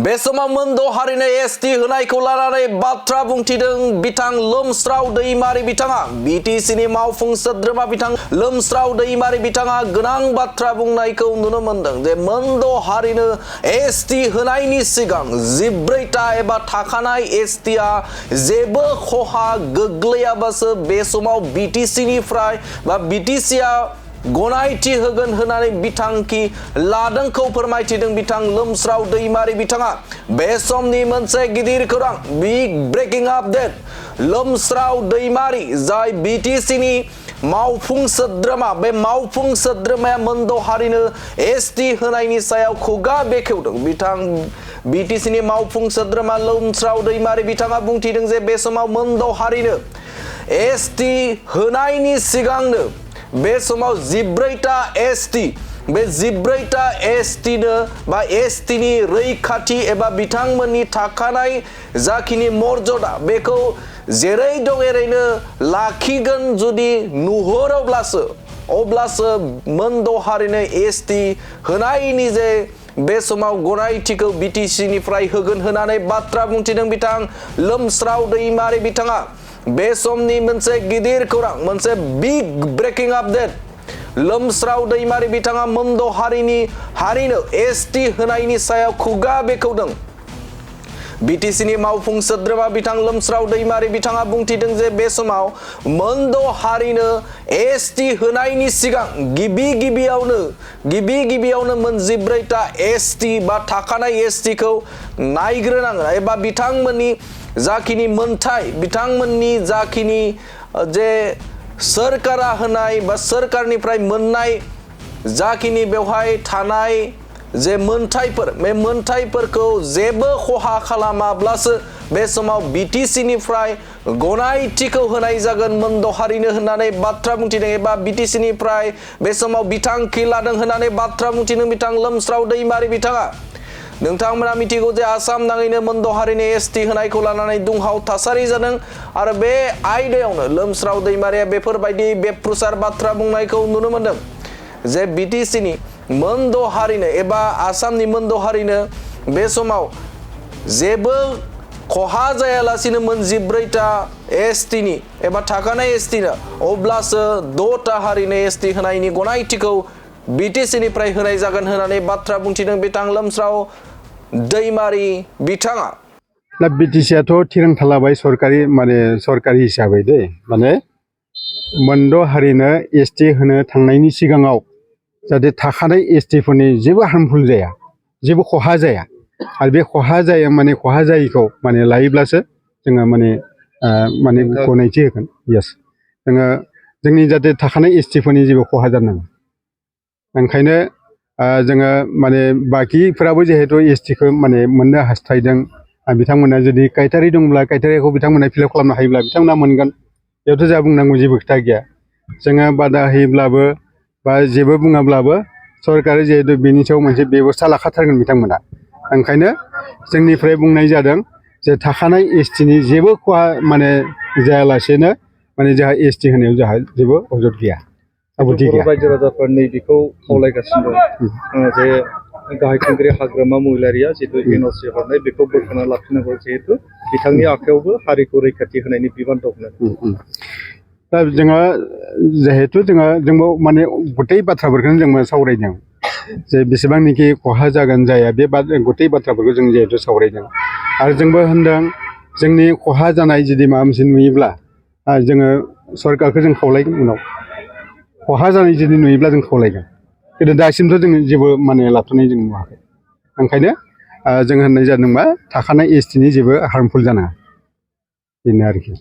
बे समाव मोनद' हारिनो एसटि होनायखौ लानानै बाथ्रा बुंथिदों बिथां लोमस्राव दैमारि बिथाङा। बिटिसिनि मावफुं सोद्रोमा बिथां लोमस्राव दैमारि बिथाङा गोनां बाथ्रा बुंनायखौ नुनो मोनदों जे मोनद' हारिनो एसटि होनायनि सिगां 14टा एबा थाखानाय एसटिआ जेबो खहा गोग्लैयाबासो बे समाव बिटिसिनिफ्राय बा बिटिसिआ गनायथि होगोन होननानै बिथांखि लादोंखौ फोरमायथिदों बिथां लोमस्राव दैमारि बिथाङा। बे समनि मोनसे गिदिर खौरां बिग ब्रेकिं आपडेट लोमस्राव दैमारि जाय बिटिसिनि मावफुं सोद्रोमा बे मावफुं सोद्रोमाया मोनद' हारिनो एसटि होनायनि सायाव खुगा बेखेवदों। बिथां बिटिसिनि मावफुं सोद्रोमा लोमस्राव दैमारि बिथाङा बुंथिदों जे बे समाव मोनद' हारिनो एसटि होनायनि सिगांनो बे समाव 14टा एसटि बे 14टा एसटिनो बा एसटिनि रैखाथि एबा बिथांमोननि थाखानाय जाखिनि मर्यादा बेखौ जेरै दं एरैनो लाखिगोन जुदि नुहुरोब्लासो अब्लासो मोनद' हारिनो एसटि होनायनि जे बे समाव गनायथिखौ बिटिसिनिफ्राय होगोन होननानै बाथ्रा बुंथिदों बिथां लोमस्राव दैमारि बिथाङा। बे समनि मोनसे गिदिर खौरां मोनसे बिग ब्रेकिं आपडेट लोमस्राव दैमारि बिथाङा मोनद' हारिनो एसटि होनायनि सायाव खुगा बेखेवदों। बिटिसिनि मावफुं सोद्रोमा बिथां लोमस्राव दैमारि बिथाङा बुंथिदों जे बे समाव मोनद' हारिनो एसटि होनायनि सिगां गिबि गिबियावनो मोन 14टा एसटि बा थाखानाय एसटिखौ नायग्रोनांगोन एबा बिथांमोननि जाखिनि मोनथाय बिथांमोननि जाखिनि जे सोरखारा होनाय बा सोरखारनिफ्राय मोननाय जाखिनि बेवहाय थानाय जे मोनथायफोर बे मोनथायफोरखौ जेबो खहा खालामाब्लासो बे समाव बिटिसिनिफ्राय गनायथिखौ होनाय जागोन मोनद' हारिनो होननानै बाथ्रा बुंथिदों एबा बिटिसिनिफ्राय बे समाव बिथांखि लादों होननानै बाथ्रा बुंथिदों बिथां लोमस्राव दैमारि बिथाङा। नोंथांमोना मिथिगौ जे आसाम नाङैनो मोनद' हारिनि एसटि होनायखौ लानानै दुंहाव थासारि जादों आरो बे आयदायावनो लोमस्राव दैमारिया बेफोरबायदि बेप्रुसार बाथ्रा बुंनायखौ नुनो मोनदों जे बिटिसिनि मोनद' हारिनो एबा आसामनि मोनद' हारिनो बे समाव जेबो खहा जायालासिनो मोन 14टा एसटिनि एबा थाखानाय एसटिनो अब्लासो 6टा हारिनो एसटि होनायनि गनायथिखौ बिटिसिनिफ्राय होनाय जागोन होननानै बाथ्रा बुंथिदों बिथां लोमस्राव दैमारि बिथाङा। दा बिटिसिआथ' थिरांथा लाबाय सरकारि हिसाबै दे माने मोनद' हारिनो एसटि होनो थांनायनि सिगाङाव जाहाथे थाखानाय एसटिफोरनि जेबो हार्मफुल जाया जेबो खहा जाया आरो बे खहा जायैखौ लायोब्लासो जोङो गनायथि होगोन। यस जोङो जोंनि जाहाथे थाखानाय एसटिफोरनि जेबो खहा जानाङा ओंखायनो जोङो बाखिफोराबो जिहेतु एसटिखौ मोननो हास्थायदों बिथांमोना जुदि क्राइटेरिया दंब्ला क्राइटेरियाखौ बिथांमोना फिलआप खालामनो हायोब्ला बिथांमोना मोनगोन। बेयावथ' जोंहा बुंनांगौ जेबो खोथा गैया। जोङो बादा होयोब्लाबो बा जेबो बुङाब्लाबो सरकारा जिहेतु बेनि सायाव मोनसे बेबस्था लाखाथारगोन बिथांमोना। ओंखायनो जोंनिफ्राय बुंनाय जादों जे थाखानाय एसटिनि जेबो खहा जायालासेनो जोंहा एसटि होनायाव जोंहा जेबो अजद गैया। बर' रायजो राजाफोरनि बेखौ खावलायगासिनो दं जे गाहाय खुंगिरि हाग्रामा महिलारिया जिहेतु एनअसि हरनाय बेखौ बोखांना लाफिननांगौ जिहेतु बिथांनि आखायावबो हारिखौ रैखाथि होनायनि बिबान दं। दा जोङो जिहेतु जोंबो गथै बाथ्राफोरखौनो जों सावरायदों जे बेसेबांनिखि खहा जागोन जाया बे गथै बाथ्राफोरखौ जों जिहेतु सावरायदों आरो जोंबो होनदों जोंनि खहा जानाय जुदि माबा मोनसे नुयोब्ला जोङो सरकारखौ जों खावलायगोन उनाव खहा जानाय जुदि नुयोब्ला जों खावलायगोन। खिन्थु दासिमथ' जों जेबो लाथ'नाय जों नुवाखै। ओंखायनो जों होननाय जादों मा थाखानाय एसटिनि जेबो हार्मफुल जानाङा बेनो आरोखि।